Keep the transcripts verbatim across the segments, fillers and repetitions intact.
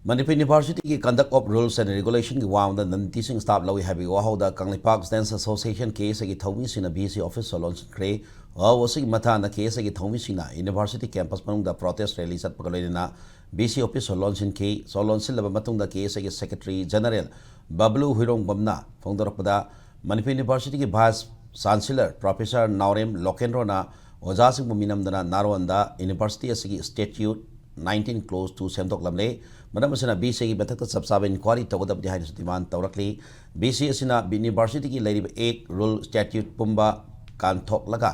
ꯃꯅꯤꯄꯨꯔ ꯌꯨꯅꯤꯚꯔꯁꯤꯇꯤꯒꯤ Conduct of Rules and Regulation ꯒꯤ ꯋꯥꯡꯃꯗ non teaching staff ꯂꯧꯏ ꯍꯥꯏꯕꯒꯤ ꯋꯥꯍꯧꯗ ꯀꯪꯂꯩꯄꯥꯛ Students Association, ꯀꯦ ꯑꯦꯁ ꯑꯦꯒꯤ ꯊꯧꯃꯤꯁꯤꯡꯅ ꯚꯤ ꯁꯤ ꯑꯣꯐꯤꯁ ꯁꯣ ꯂꯣꯟꯁꯤꯟꯈ꯭ꯔꯦ꯫ ꯋꯥꯍꯧ ꯑꯁꯤꯒꯤ ꯃꯇꯥꯡꯗ ꯀꯦ ꯑꯦꯁ ꯑꯦꯒꯤ ꯊꯧꯃꯤꯁꯤꯡꯅ ꯌꯨꯅꯤꯚꯔꯁꯤꯇꯤ ꯀꯦꯝꯄꯁ ꯃꯅꯨꯡꯗ ꯄ꯭ꯔꯣꯇꯦꯁ ꯔꯦꯂꯤ ꯆꯠꯄꯒ ꯂꯣꯏꯅꯅ ꯚꯤ ꯁꯤ ꯑꯣꯐꯤꯁ ꯁꯣ ꯂꯣꯟꯁꯤꯟꯈꯤ꯫ ꯁꯣ ꯂꯣꯟꯁꯤꯜꯂꯕ ꯃꯇꯨꯡꯗ ꯀꯦ ꯑꯦꯁ ꯑꯦꯒꯤ ꯁꯦꯀ꯭ꯔꯦꯇꯔꯤ ꯖꯦꯅꯔꯦꯜ ꯕꯕꯂꯨ ꯍꯨꯏꯔꯣꯡꯕꯝꯅ ꯐꯣꯡꯗꯣꯔꯛꯄꯗ, ꯃꯅꯤꯄꯨꯔ ꯌꯨꯅꯤꯚꯔꯁꯤꯇꯤꯒꯤ ꯚꯥꯏꯁ ꯆꯥꯟꯁꯦꯂꯔ ꯄ꯭ꯔꯣꯐꯦꯁꯔ ꯅꯥꯎꯔꯦꯝ ꯂꯣꯀꯦꯟꯗ꯭ꯔꯣꯅ ꯑꯣꯖꯥꯁꯤꯡꯕꯨ ꯃꯤꯅꯝꯗꯅ ꯅꯥꯔꯣꯟꯗ ꯌꯨꯅꯤꯚꯔꯁꯤꯇꯤ ꯑꯁꯤꯒꯤ ꯁ꯭ꯇꯦꯇ꯭ꯌꯨꯠ nineteen clause two ꯁꯦꯝꯗꯣꯛꯂꯝꯂꯦ꯫ ꯃꯔꯝ ꯑꯁꯤꯅ ꯚꯤ ꯁꯤꯒꯤ ꯃꯊꯛꯇ ꯆꯞ ꯆꯥꯕ ꯏꯟꯀ꯭ꯋꯥꯔꯤ ꯇꯧꯒꯗꯕꯅꯤ ꯍꯥꯏꯅꯁꯨ ꯗꯤꯃꯥꯟ ꯇꯧꯔꯛꯂꯤ꯫ ꯚꯤ ꯁꯤ ꯑꯁꯤꯅ ꯌꯨꯅꯤꯚꯔꯁꯤꯇꯤꯒꯤ ꯂꯩꯔꯤꯕ ꯑꯦꯛ, ꯔꯨꯜ, ꯁ꯭ꯇꯦꯇ꯭ꯌꯨꯠ ꯄꯨꯝꯕ ꯀꯥꯟꯊꯣꯛꯂꯒ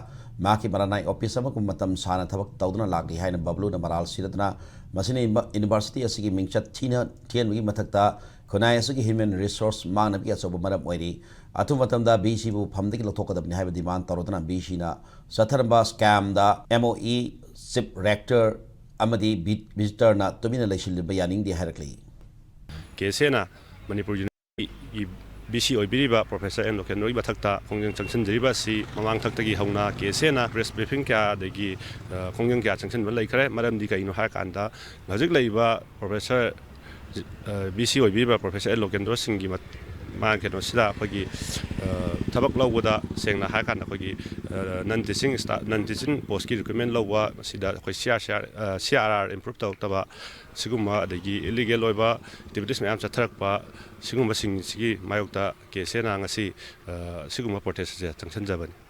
ꯃꯍꯥꯛꯀꯤ ꯃꯔꯥꯅꯥꯏ ꯑꯣꯐꯤꯁ ꯑꯃꯒꯨꯝ ꯃꯇꯝ ꯁꯥꯡꯅ ꯊꯕꯛ ꯇꯧꯗꯨꯅ ꯂꯥꯛꯂꯤ ꯍꯥꯏꯅ ꯕꯕꯂꯨꯅ ꯃꯔꯥꯜ ꯁꯤꯔꯗꯨꯅ, ꯃꯁꯤꯅ ꯌꯨꯅꯤꯚꯔꯁꯤꯇꯤ ꯑꯁꯤꯒꯤ ꯃꯤꯡꯆꯠ ꯊꯤꯅ ꯊꯤꯍꯟꯕꯒꯤ ꯃꯊꯛꯇ ꯈꯨꯟꯅꯥꯏ ꯑꯁꯤꯒꯤ ꯍ꯭ꯌꯨꯃꯦꯟ ꯔꯤꯁꯣꯔꯁ ꯃꯥꯡꯅꯕꯒꯤ ꯑꯆꯧꯕ ꯃꯔꯝ ꯑꯣꯏꯔꯤ꯫ ꯑꯊꯨꯕ ꯃꯇꯝꯗ ꯚꯤ ꯁꯤꯕꯨ ꯐꯝꯗꯒꯤ ꯂꯧꯊꯣꯛꯀꯗꯕꯅꯤ ꯍꯥꯏꯕ ꯗꯤꯃꯥꯟ ꯇꯧꯔꯗꯨꯅ ꯚꯤ ꯁꯤꯅ ꯆꯠꯊꯔꯝꯕ ꯁ꯭ꯀꯦꯝꯗ ꯑꯦꯝ ꯑꯣ ꯏ, ꯆꯤꯐ ꯔꯦꯛꯇꯔ ꯑꯃꯗꯤ ꯚꯤ-, ꯚꯤꯖꯤꯇꯔꯅ ꯇꯨꯃꯤꯟꯅ ꯂꯩꯁꯤꯜꯂꯕ ꯌꯥꯅꯤꯡꯗꯦ ꯍꯥꯏꯔꯛꯂꯤ꯫ ꯀꯦ ꯑꯦꯁ ꯑꯦꯅ ꯃꯅꯤꯄꯨꯔ ꯌꯨꯅꯤꯚꯔꯁꯤꯇꯤꯒꯤ ꯚꯤ ꯁꯤ ꯑꯣꯏꯕꯤꯔꯤꯕ ꯄ꯭ꯔꯣꯐꯦꯁꯔ ꯑꯦꯟ ꯂꯣꯀꯦꯟꯗ꯭ꯔꯣꯒꯤ ꯃꯊꯛꯇ ꯈꯣꯡꯖꯪ ꯆꯪꯁꯤꯟꯖꯔꯤꯕ ꯑꯁꯤ ꯃꯃꯥꯡꯊꯛꯇꯒꯤ ꯍꯧꯅ ꯀꯦ ꯑꯦꯁ ꯑꯦꯅ ꯄ꯭ꯔꯦꯁ ꯕ꯭ꯔꯤꯐꯤꯡ ꯀꯌꯥ, ꯑꯗꯒꯤ, ꯑ, ꯈꯣꯡꯖꯪ ꯀꯌꯥ ꯆꯪꯁꯤꯟꯕ ꯂꯩꯈ꯭ꯔꯦ꯫ ꯃꯔꯝꯗꯤ ꯀꯩꯅꯣ ꯍꯥꯏꯔꯀꯥꯟꯗ, ꯍꯧꯖꯤꯛ ꯂꯩꯔꯤꯕ ꯄ꯭ꯔꯣꯐꯦꯁꯔ, ꯑ, ꯚꯤ ꯁꯤ ꯑꯣꯏꯕꯤꯔꯤꯕ ꯄ꯭ꯔꯣꯐꯦꯁꯔ ꯑꯦꯟ ꯂꯣꯀꯦꯟꯗ꯭ꯔꯣ ꯁꯤꯡꯒꯤ ꯃꯠ-, ꯃꯥ ꯀꯩꯅꯣꯁꯤꯗ ꯑꯩꯈꯣꯏꯒꯤ, ꯑ, ꯊꯕꯛ ꯂꯧꯕꯗ ꯁꯦꯡꯅ ꯍꯥꯏꯔꯀꯥꯟꯗ ꯑꯩꯈꯣꯏꯒꯤ, ꯑ, non teaching staff, non teaching post ꯀꯤ recruitment ꯂꯧꯕ, ꯁꯤꯗ ꯑꯩꯈꯣꯏ ꯁꯤ ꯑꯥꯔ ꯁꯤ ꯑꯥꯔ, ꯑ, ꯁꯤ ꯑꯥꯔ ꯑꯥꯔ improve ꯇꯧꯔꯛꯇꯕ, ꯁꯤꯒꯨꯝꯕ ꯑꯗꯒꯤ illegal ꯑꯣꯏꯕ activities ꯃꯌꯥꯝ ꯆꯠꯊꯔꯛꯄ, ꯁꯤꯒꯨꯝꯕꯁꯤꯡꯁꯤꯒꯤ ꯃꯥꯌꯣꯛꯇ ꯀꯦ ꯑꯦꯁ ꯑꯦꯅ ꯉꯁꯤ, ꯑ, ꯁꯤꯒꯨꯝꯕ protest ꯑꯁꯦ ꯆꯪꯁꯤꯟꯖꯕꯅꯤ꯫